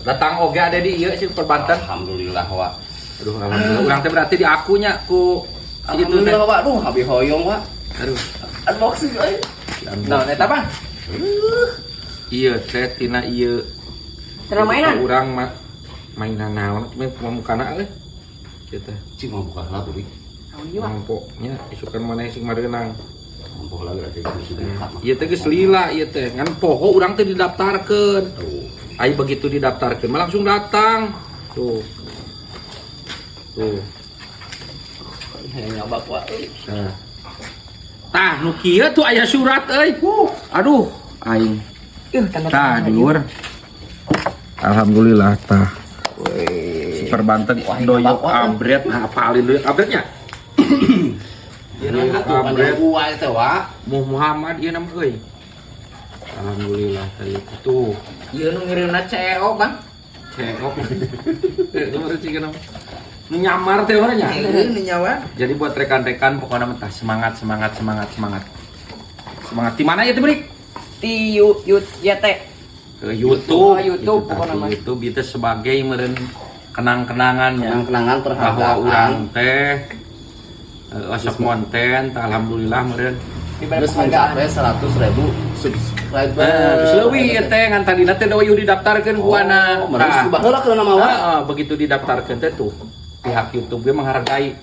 Datang oge ada di ieu sih Perbanten. Alhamdulillah, Wak. Aduh, alhamdulillah. Urang teh berarti di akunya ku si itu teh. Alhamdulillah, Wak. Duh, abi hoyong, Wak. Aduh. Unboxing euy. Nah, eta apa? Iya teh tina ieu. Tina mainan? Urang mah mainan naon main mukana euy. Kieu teh. Cing mau buka lah beli. Naon ieu, Wak? Mampoknya isukan maneh sing mareunang. Mampu lagi lagi bisa buka mah. Ieu teh geus lila ieu teh. Ngan poho urang teh didaftarkeun. Tuh. Ai begitu didaftarkeun mah langsung datang. Tuh. Tuh. Hayang nyabak, Wak. Nah. Tah nu kieu tuh aya surat euy. Aduh, aing. Ih, tanda Tah, tangan. Dulur. Alhamdulillah tah. Wih. Super Banten Wah, doyok nyabak, Wak. Abret, nah apalin doyok abretnya. Ieu naon atuh panjang gua teh, Wak. Muhammad ieu nama euy. Alhamdulillah tadi tuh. Ieu nu ngirimna CEO, Bang. Cekok. Eh, nomor cik nama. Nu nyamar teh mana nya? Ieu nu nyawa. Jadi buat rekan-rekan pokoknya mentah semangat, semangat, semangat, semangat. Semangat di mana ya teh, Brik? Ti yu yu ya teh. Ke YouTube. Oh, YouTube, Itu, pokoknya tah, mah. YouTube itu sebagai meureun kenang-kenangannya Kenang-kenangan bahwa perhargaan. urang teh osok konten tah, alhamdulillah meureun. Diberi Terus penghargaan. mencapai 100.000 subscriber. Eh, terus leuwih ieu teh ngan tadina teh da didaftarkeun ku ana. Oh, meureun baheula keur nama, Wak. Heeh, begitu didaftarkeun teh tuh pihak YouTube ge menghargai.